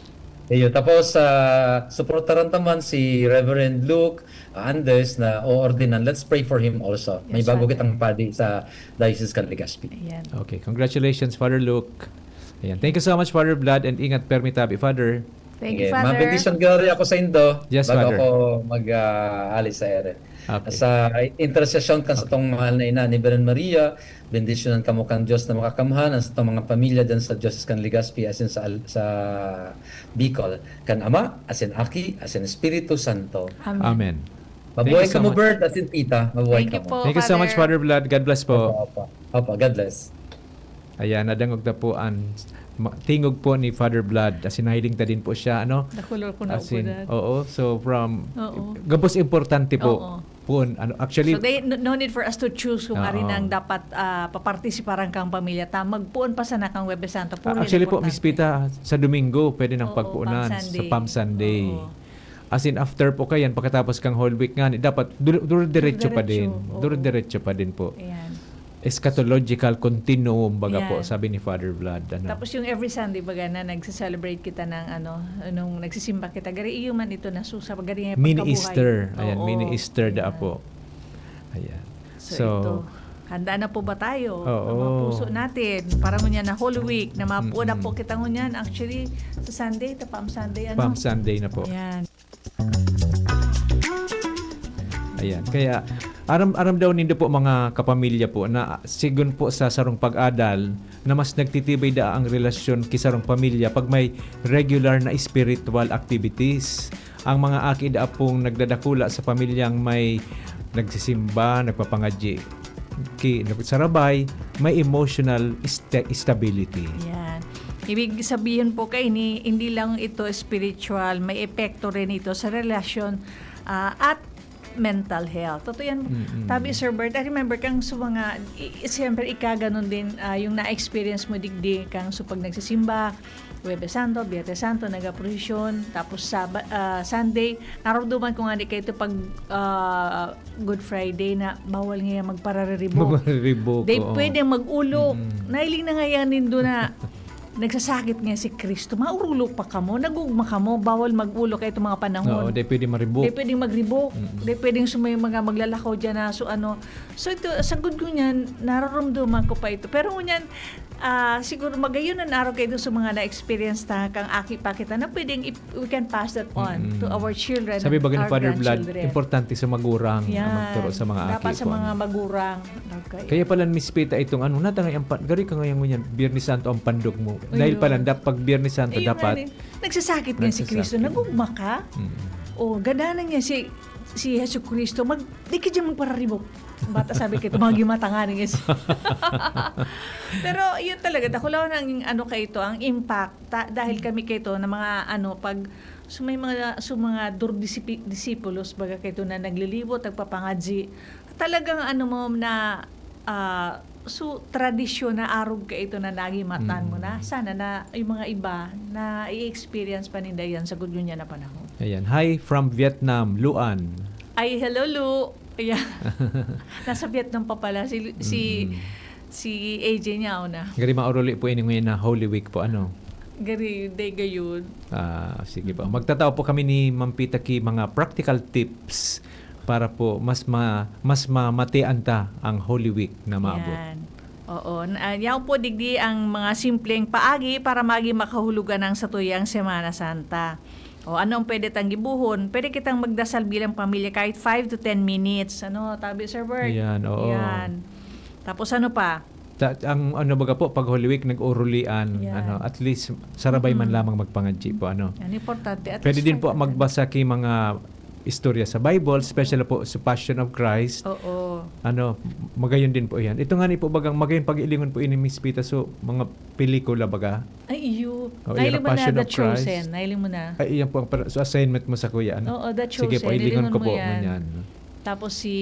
Iyo. Tapos, ah, suportaran ta man si Reverend Luke Andes na oordinan. Let's pray for him also. May Yes, bago Father. kitang padi sa Diocese kan Legazpi. Ayan. Okay, congratulations, Father Luke. Ayan. Thank you so much, Father Blood, and ingat permi tabi, Father. Thank you, Sige, Father. mabendisyon garo ako sa indo Yes, bago Father. ako mag, ah, alis sa ere. Okay. Sa intersesyon kan Okay. satong mahal na ina ni Birhen Maria, bendisyonan kamo kan Dios na Makakamhan, ang satong mga pamilya dyan sa Diocese kan Legazpi, asin sa Al-, sa Bicol, kan Ama, asin Aki, asin Espiritu Santo. Amen. Amen. Mabuhay Thank you so kamo, much. Bert, asin Tita. Mabuhay Thank you kamo. po, Thank you so much, Father. Father Blood. God bless po. Opo, opo. Opo, God bless. Ayan, nadangog na po an ma-, tingog po ni Father Blood. Asin nahiling ta din po siya, ano? Nakulor ko na Asin, ugudan. oo. So, from, Oo. gabos importante po. Oo. Poon, ano, actually So, they, no, no need for us to choose kung Oo. ari nang dapat, ah, papartisiparan kang pamilya ta. Magpoon pa sana kang Huwebes Santo. Puro Ah, actually po, importante. Miss Pita, sa Domingo, pwede nang Oo, pagpuunan Palm sa Sunday. Palm Sunday. Oo. As in, after po kayan, pagkatapos kang Holy Week nga, ni-, dapat dur-, dur-, diretso pa Diretso, din. oo. Dur-, diretso pa din po. Ayan. Eschatological continuum, baga po, Ayan. sabi ni Father Blood, ano. Tapos yung every Sunday, baga na, nagse-celebrate kita ng, ano, nung nagsisimba kita. Gari, iyo man ito na, so, sa gari nga Mini pagkabuhay. Easter. Ayan, Oo. mini Easter da Ayan. po. Ayan. So, So, ito, handa na po ba tayo? Oo. Ang mga puso natin, para ngunyan na Holy Week, na mapuo na Mm-mm. po kita ngunyan. Actually, sa Sunday, ta Palm Sunday, ano? Palm Sunday na po. Ayan. Ayan. Kaya, Aram, aram daw nindo po, mga kapamilya po, na sigon po sa sarong pag-adal, na mas nagtitibay daa ang relasyon ki sarong pamilya pag may regular na spiritual activities. Ang mga aki daa pong nagdadakula sa pamilyang may nagsisimba, nagpapangadyi ki, sarabay, may emotional sta-, stability. Yan. Ibig sabihin po kaini, hindi lang ito spiritual, may epekto rin ito sa relasyon, ah, at mental health. Totoo yan. Mm-mm. Tabi, Sir Bert, I remember kang sa mga, i-, i-, siyempre, ika ganon din, ah, yung na-experience mo digdi kang sa pag nagsisimba, Huwebes Santo, Biyernes Santo, nag-aprosesyon, tapos Saba-, ah, Sunday, naramdaman ko nga di kayo ito pag, ah, Good Friday na bawal nga yan magparariribok. Magparariribok, Di oo. pwedeng mag-ulo. Mm-mm. Nailing na nga yan nindo na nagsasakit nga si Kristo. Maurulok pa kamo, nagugma kamo, bawal mag-ulo kayo itong mga panahon. Oo, di pwede maribok. Di pwedeng magribok. Mm-mm. Di pwedeng sumay mga maglalakaw dyan na, so ano. So ito, sagod ko niyan, nararamdaman ko pa ito. Pero ngunyan, ah, siguro magayon ang araw kayo sa mga na-experience ta, kang aki pa kita, na pwedeng ip-, we can pass that on Mm-mm. to our children Sabi and ba ni our Father Vlad, grandchildren. importante sa magurang ang Yan. magturo sa mga aki Dapat sa po, mga ano. magurang. Okay. Kaya pala, Miss Pita, itong ano, natangay ang pan-, gari ka ngayon ngunyan, Biyernes Santo ang pandog mo. Dahil Ayun. pala, dap-, pag Biyernes Santo, Ayun dapat nga eh. Nagsasakit nga si Kristo, Nagsasakit. nagugma ka? Mm. O, gadanan niya si, si Jesu Cristo, mag-, di ka dyan magpararibok. Bata sabi kayo, tumagi mata nga niya siya. Pero yun talaga, dakulaw na ang ano kayo ito, ang impact. Ta-, dahil kami kayo ito, na mga ano, pag so may mga, so mga dur-, disipi-, disipulos, baga kayo ito na naglilibot, nagpapangadyi, talagang ano mo na, ah, so tradisyon na arog kayo ito na nagimatan mo na. Mm. Sana na yung mga iba na i-experience pa ninda yan sa gudyo niya na panahon. Ayan. Hi from Vietnam, Luan. Ay, hello, Lu. Ayan. Nasa Vietnam pa pala si, si, Mm-mm. si A J niya, una. Gari mauruli po ini ngayon na Holy Week po, ano? Gari, day gayon. Ah, sige po. Mm. Magtatao po kami ni Ma'am Pita ki mga practical tips para po mas ma-, mas mamatian ta ang Holy Week na maabot. Yan. Oo. N-, ah, yaon po, digdi ang mga simpleng paagi para magin makahulogan ang satuyang Semana Santa. O, ano ang pwede tang gibohon? Pwede kitang magdasal bilang pamilya kahit five to ten minutes. Ano, tabi, Sir Bert? Ayan, oo. Yan. Tapos ano pa? Ta-, ang ano baga po, pag Holy Week, nag-urulian, Yan. ano, at least, sarabay man Mm. lamang magpangadyi po, ano. Yan, importante. At Pwede least din po five to ten. magbasa ki mga istorya sa Bible, special po sa Passion of Christ. Oo. Ano, magayon din po yan. Ito nga ni po bagang magayon pag-ilingon po ini, Miss Pita, so, mga pelikula baga. Ay, iyo. Oh, Nahiling yan ang mo na Passion The of Christ. Chosen. Nahiling mo na. Ay, iyan po ang pala. So, assignment mo sa kuya, ano? Oo, The Sige po, Chosen. ilingon Ilingon ko mo po yan. ngunyan. Tapos si,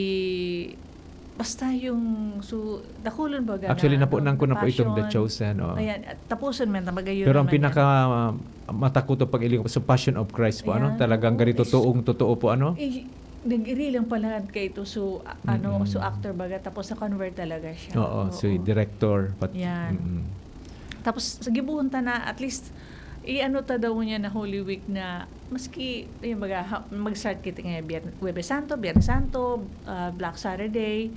basta yung, so, dakulon baga Actually, na, napunan ano, ko na po itong The Passion. Chosen, oh. Ayan, at tapuson man, magayon Pero ang naman yan. pinaka, ah, matakuto pag ilingon ko sa Passion of Christ po, ano? Ayan, Talagang oo. ganito, Is- toong totoo po, ano? Eh, nag-iri lang pala kayo ito, so, a-, ano, Mm-mm. so actor baga, tapos na-convert talaga siya. Oo, Oo. si director, pat-, Yan. mm-mm. Tapos, sa gibuhon ta na, at least, i-ano ta daw niya na Holy Week na, maski, yung baga, ha-, mag-start kita ngayon, Bier-, Huwebes Santo, Biyernes Santo, ah, Black Saturday,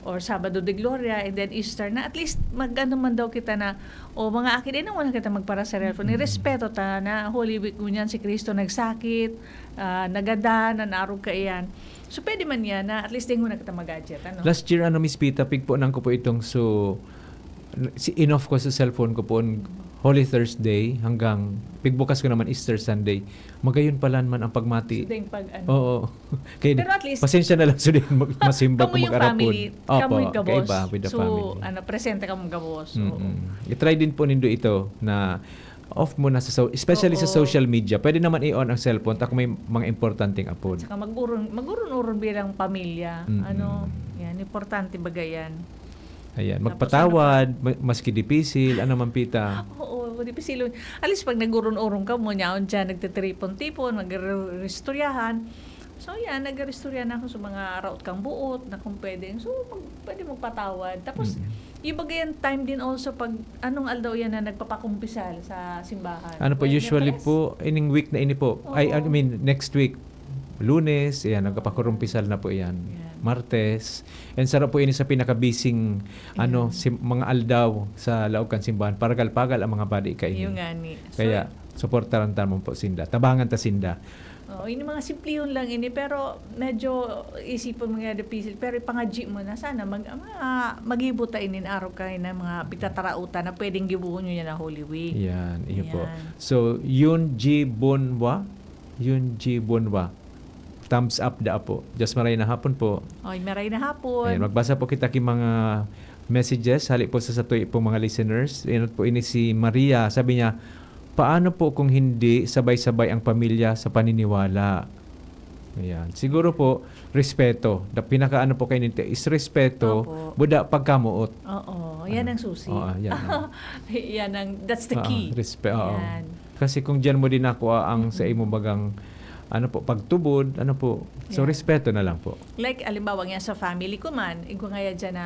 or Sabado de Gloria, and then Easter na, at least, mag-ano man daw kita na, "O, mga aki, di na muna kita magpara sa cellphone." Mm. Irespeto ta na Holy Week ngunyan si Cristo nagsakit, ah, nagadan, nanarog kaiyan. So, pwede man yan na at least di muna kita mag-gadget, ano? Last year, ano, Miss Pita, pigpunan ko po itong, so, n-, si, in-off ko sa cellphone ko po on Holy Thursday hanggang pigbukas ko naman Easter Sunday. Magayon pala naman ang pagmati. So, ding pag, ano? Oo. Kaya Pero at least, pasensya na lang, so, din mag-, masimba kamo ko yung mag-arapon. family, Opo, kamo yung gabos. kaiba with the So, family. ano, presente kamo gabos. Oo. Mm-mm. I-try din po nindo ito na off muna sa so-, especially sa Oo. social media. Pwede naman i-on ang cellphone ta kung may mga importanteng apod. Saka mag-uron, mag-uron-uron bilang pamilya. Mm-mm. Ano, yan, importante baga yan. Ayan, Tapos magpatawad, ano pa? ma-, maski dipisil, ano man, Pita. Oo, dipisil. At least pag nag-uron-uron kamo, nyaon dyan, nagtitripon-tipon, magre-, restoryahan. So, yan, nagre-restorya na ako sa mga raot kang buot na kung pwede. So, mag-, pwede magpatawad. Tapos, Mm. yung bagay yan, time din also pag anong aldaw yan na nagpapakumpisal sa simbahan. Ano po, Pwede usually pala po, ining week na ini po. Ay, Oo. I mean, next week, Lunes, ayan, nagpapakurumpisal na po yan. Yan. Martes. And saro po ini sa pinakabising, ano, Yan. sim-, mga aldaw sa laog kan simbahan. Paragal-pagal ang mga badi kaini. Yung nga ni. So, Kaya, suportaran ta man po sinda. Tabangan ta sinda. Oh, ini mga simplihon lang ini, pero medyo isipon mo nga dipisil, pero ipangadyi mo na sana mag-, mga maghibo ta inin arog kaina mga pigtataraotan na pwedeng gibohon nyo yan na Holy Week. Yan, iyo po. Yan. So, Yun Ji Bonwa, Yun Ji Bonwa, thumbs up da po. Just maray na hapon po. Oy, maray na hapon. Ayan, magbasa po kita ki mga messages, hali po sa satoy pong mga listeners. Inot po ini si Maria. Sabi niya, "Paano po kung hindi sabay-sabay ang pamilya sa paniniwala?" Ayan. Siguro po, respeto. The pinakaano po kayo nito is respeto, Opo. buda pagkamuot. Oo, yan Ano? ang susi. Oo, yan ang Yan ang, that's the Oo, key. respe-, oo. Yan. Kasi kung diyan mo din nakuha ang sa Mm. imo bagang, ano po, pagtubod, ano po. So, Yeah. respeto na lang po. Like, alimbawa nga sa family ko man, igwa nga ya dyan na,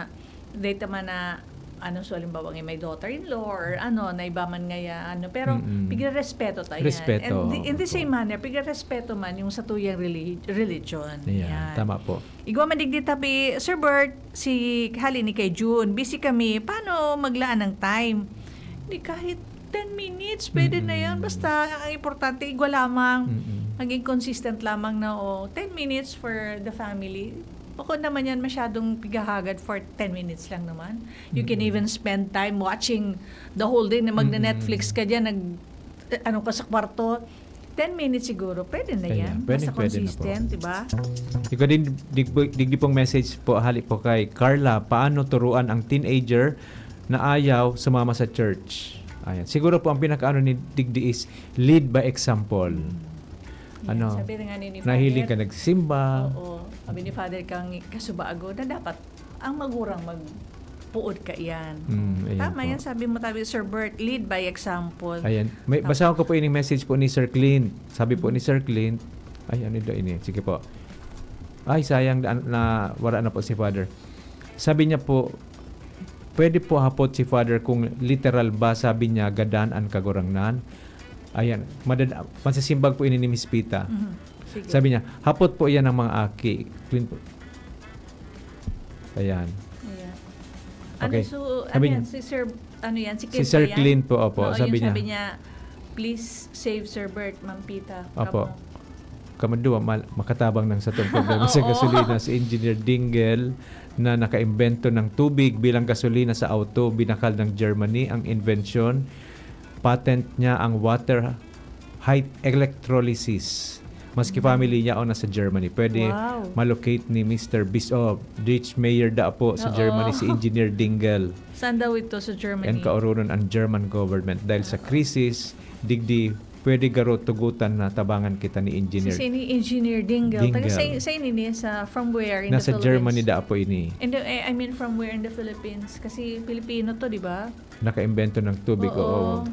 data man na, ano, so, alimbawa nga may daughter-in-law or ano, na iba man nga ya, ano, pero Mm-mm. pigrerespeto ta yan. Respeto, And the, in the opo. same manner, pigrerespeto man yung sa tuyang reli-, religion. Ayan, Yan. tama po. Igwa man digdi tabi, Sir Bert, si hali ni kay June, busy kami, paano maglaan ng time? Hindi, kahit ten minutes, pwede na yan. Mm-mm. Basta, ang importante, igwa lamang. Mm-mm. Maging consistent lamang na, oh, ten minutes for the family. Bako naman yan masyadong pighahagad for ten minutes lang naman. You can Mm-mm. even spend time watching the whole day na magne-Netflix Mm-mm. ka dyan, nag-, ano ka sa kwarto. Ten minutes siguro, pwede na Ayan, yan. pwedeng Basta pwede na po. consistent, di ba? Ikaw din, dig-, digdi pong message po, hali po kay Carla, paano turuan ang teenager na ayaw sumama sa church? Ayan. Siguro po, ang pinakaano ni digdi is lead by example. Mm. Yan, Ano, sabi na nga ni, ni nahiling Father, ka nagsimba. Oo. Sabi ni Father kang kasubago na dapat ang magurang magpuod ka iyan. Mm, ayan Tama po. yan, sabi mo, tabi, Sir Bert, lead by example. Ayan. May, Tama. basahan ko po yung message po ni Sir Clint. Sabi po ni Mm. Sir Clint, ay, ano daw ini? Sige po. Ay, sayang na, na wala na po si Father. Sabi niya po, pwede po hapot si Father kung literal ba, sabi niya, gadan an Kagurangnan? Ayan, madad-, mansisimbag po ini ni Miss Pita. Mhm. Sige. Sabi niya, "Hapot po iyan ang mga aki." Clean po. Ayan. Ayan. Ano, Okay. so, Sabi ano niya, yan? Si Sir, ano yan? Si Si Clint Sir ba yan? Clint po, opo. Oo, Sabi yung niya, sabi niya, "Please save Sir Bert, Ma'am Pita." Opo. Kamo. Kamo duwa, mal-, makatabang nang satong problema sa Oo. gasolina. Si Engineer Dingle na nakaimbento ng tubig bilang gasolina sa auto, binakal ng Germany ang invention. Patent niya ang water height electrolysis. Maski Mm. family niya o nasa Germany, pwede Wow. ma-locate ni Mister Bis-, oh, Dutch Mayor da po sa Oo. Germany, si Engineer Dingle. Saan daw ito sa Germany? Yan kaurunon ang German government. Dahil sa Ah. krisis, digdi, pwede garo tugutan na tabangan kita ni Engineer Si, si ni Engineer Dingle. Taga Dingle. sa, sa ini niya sa, from where in the Nasa Philippines? Germany da po ini. In the, eh, I mean, from where in the Philippines? Kasi Pilipino to, di ba? Nakaimbento ng tubig, Oo. oo.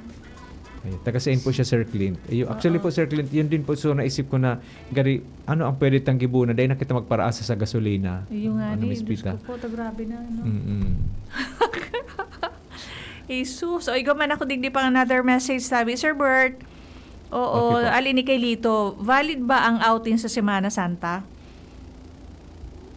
Ay, taga saan po siya, Sir Clint? Ayun, actually Oo. po, Sir Clint, yun din po, so naisip ko na, gari, ano ang pwede tang gibunan? Dahil na kita magparaasa sa gasolina. Ayun nga Ano, ni, Miss Diyos Pita? ko po, ta grabe na, no? Mm-mm. Jesus. O, igwa man ako digdi pang another message, sabi, "Sir Bert, oo, Okay po. ali ni kay Lito, valid ba ang outing sa Semana Santa?"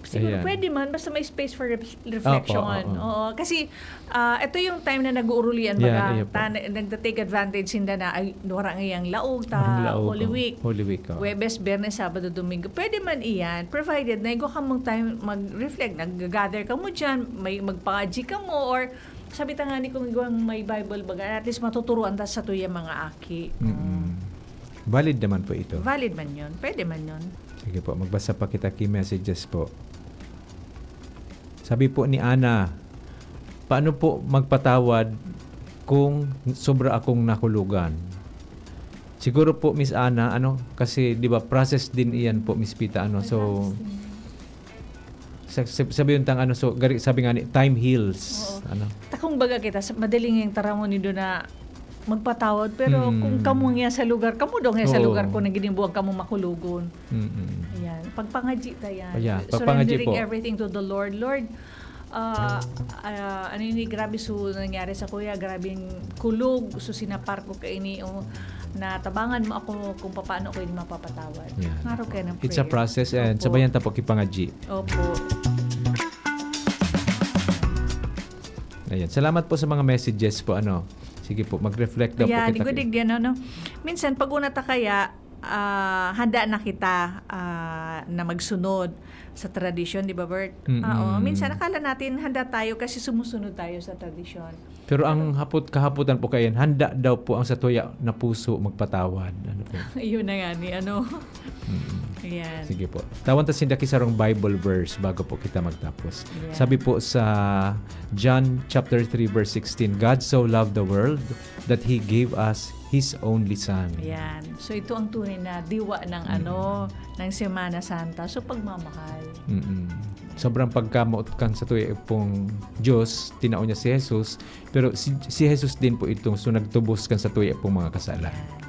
Siguro Ayan. pwede man, basta may space for ref-, reflection. Opo, oo. Oo, kasi, ah, ito yung time na nag-uurulian, Yeah, baga, iyo po. ta-, na-, nagta-take advantage sinda na, "Ay, wara ngayang laog, ta Ang laog, Holy oh. Week." Holy Week, oh. Huwebes, Biyernes, Sabado, Domingo. Pwede man iyan, provided na igwa kamong time mag-reflect, nag-gather kamo dyan, may magpangadyi kamo, or sabi ta nga ni kung igwang may Bible, baga, at least matuturuan ta sa tuya mga aki. Mm-mm. Oh. Valid naman po ito. Valid man yun. Pwede man yun. Sige po, magbasa pa kita ki messages po. Sabi po ni Ana, "Paano po magpatawad kung sobra akong nakulugan?" Siguro po, Miss Ana, ano, kasi, di ba, process din iyan po, Miss Pita, ano, so, Relax din. sa, sa, sabi yung tang, ano, so, gari-, sabi nga ni, "Time heals." Oo. Ano? Takong baga kita, sa, madaling yung taramon nindo na magpatawad, pero Hmm. kung kamo nga sa lugar, kamo daw nga sa Oo. lugar ko na ginibuang kamo makulugon. Mm-mm. Ayan. Pagpangadyi ta yan. Ayan, pagpangadyi Surrendering po. everything to the Lord. Lord, ah, ah, ano yun, eh, grabe su nangyari sa kuya, grabing kulog, su sinapar ko kaini, oh, natabangan mo ako kung paano ko ini mapapatawad. Yan. Ngaro kaya ng It's a prayer. process and Opo. sabayan ta po kipangadyi. Opo. Ayan. Salamat po sa mga messages po, ano. Sige po, mag-reflect daw po Ayan, kita. Igudig din, ano. Minsan, pag una ta kaya, ah, handa na kita, ah, na magsunod sa tradisyon, di ba, Bert? Mm-mm. Oo. Minsan, akala natin handa tayo kasi sumusunod tayo sa tradisyon. Pero ang hapot, kahapotan po kayan, handa daw po ang satuya na puso magpatawad. Ano po? Yun na nga ni ano. Mm. Ayan. Sige po. Tawan ta sinda ki sarong Bible verse bago po kita magtapos. Ayan. Sabi po sa John chapter three verse sixteen, "God so loved the world that He gave us His only Son." Ayan. So, ito ang tunay na diwa ng Mm. ano, ng Semana Santa. So, pagmamahal. Mm-mm. Sobrang pagkamoot kan satuya pong Diyos, tinao niya si Jesus, pero si, si Jesus din po itong so nagtubos kan satuya pong mga kasala. Ayan.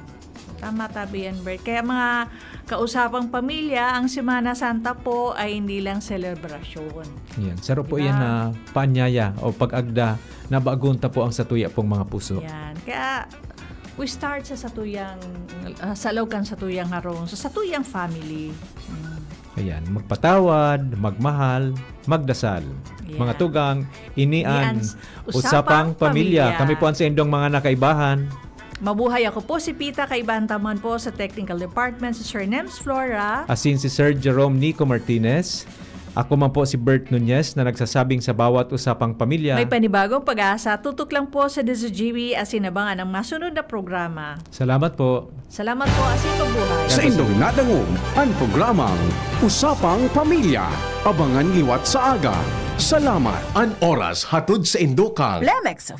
Tama, tabi yan, Bert. Kaya mga kausapang pamilya, ang Semana Santa po ay hindi lang selebrasyon. Yan. Saro po Diba? yan na paanyaya o pag-agda na bagon ta po ang satuya pong mga puso. Yan. Kaya, we start sa satuyang, ah, sa loob kan satuyang harong, sa satuyang family. Mm. Ayan, magpatawad, magmahal, magdasal. Ayan. Mga tugang, ini Ini an an s-, Usapang Usapang Pamilya. Pamilya. Kami po ang saindong mga nakaibahan. Mabuhay, ako po si Pita, kaibahan ta man po sa Technical Department, si Sir Nems Flora. Asin si Sir Jerome Nico Martinez. Ako man po si Bert Nunez na nagsasabing sa bawat Usapang Pamilya. May panibagong pag-asa, tutok lang po sa D Z G B, asin abangan ang masunod na programa. Salamat po. Salamat po, asin mabuhay. Sa indong nadangog, an programang Usapang Pamilya. Abangan liwat sa aga. Salamat. An oras hatod sa Indokal. Lemex